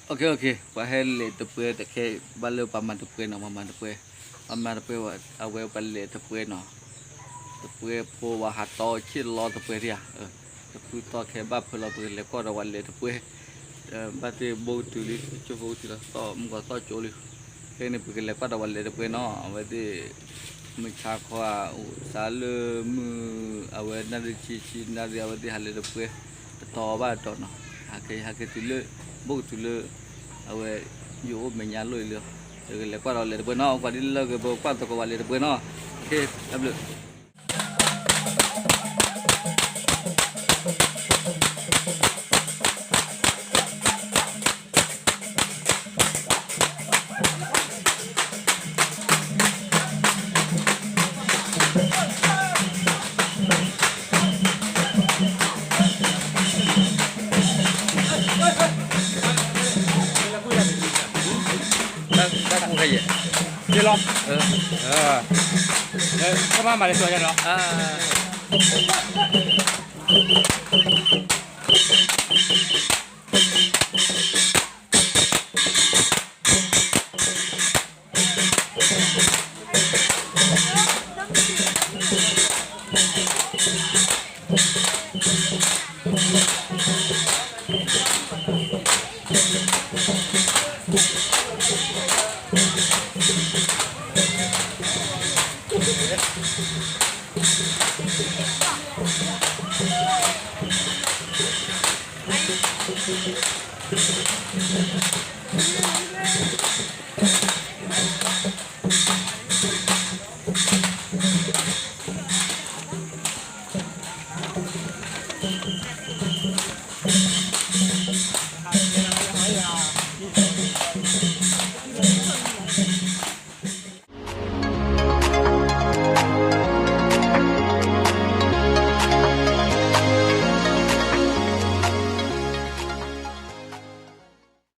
OK, ပှၤဟဲလဲၤတပှဲၤတခဲ, ဘၣ်လၢပှၤမၤတပှဲၤနီၤ, ပှၤမၤတပှဲၤ, ပှၤမၤတပှဲၤ, အဝဲပှၤလဲၤတပှဲၤနီၤ, တပှဲၤဖိဝဲဟးတီဆ့ၣ်လီၤတပှဲၤဒံဧါ, တဖုသီခဲဘၣ်ဖၢလီၤ ပကလဲၤကွၢ်ဒီးပှၤလဲၤတပှဲၤ, ဘၣ်သ့ၣ်ဘိကတုၤလံ, ကၠိဖိကတုၤလီၤသီၣ် မုၢ်ကီၢ်သီၣ်ကၠိလံ, ခဲန့ၣ် ပကလဲၤကွၢ်ဒီးပှၤလဲၤတပှဲၤနီၤ, အဝဲသ့ၣ် မုၢ်ဆါခီဧါ, အိၣ်စးလၢမုၢ်, အဝဲနၣ်ရံၣ်ဆံဆံနၣ်ရံၣ် အဝဲသ့ၣ်ဟးလဲၤတပှဲၤ, တတီၤဘၣ်တတီၤနီၤ, ဟဲက့ၤ ဟဲက့ၤတုၤလၢ, ဘိကတုၤလၢ, အဝဲ, ယအိၣ်မဲာ်ညါလိၣ်အံၤလံ, ပကလဲၤကွၢ်ဒီးလဲၤတပှဲၤနီၤ, ကွၢ်ဒ်လၢကဘၣ်ကွၢ်သကိးပှၤလဲၤတပှဲၤနီၤ, တၢ်ဘျုး တၢ်ကူၣ်ခဲယဲၢ်, ကမၤမၤလၢစီၤယၤလီၤ,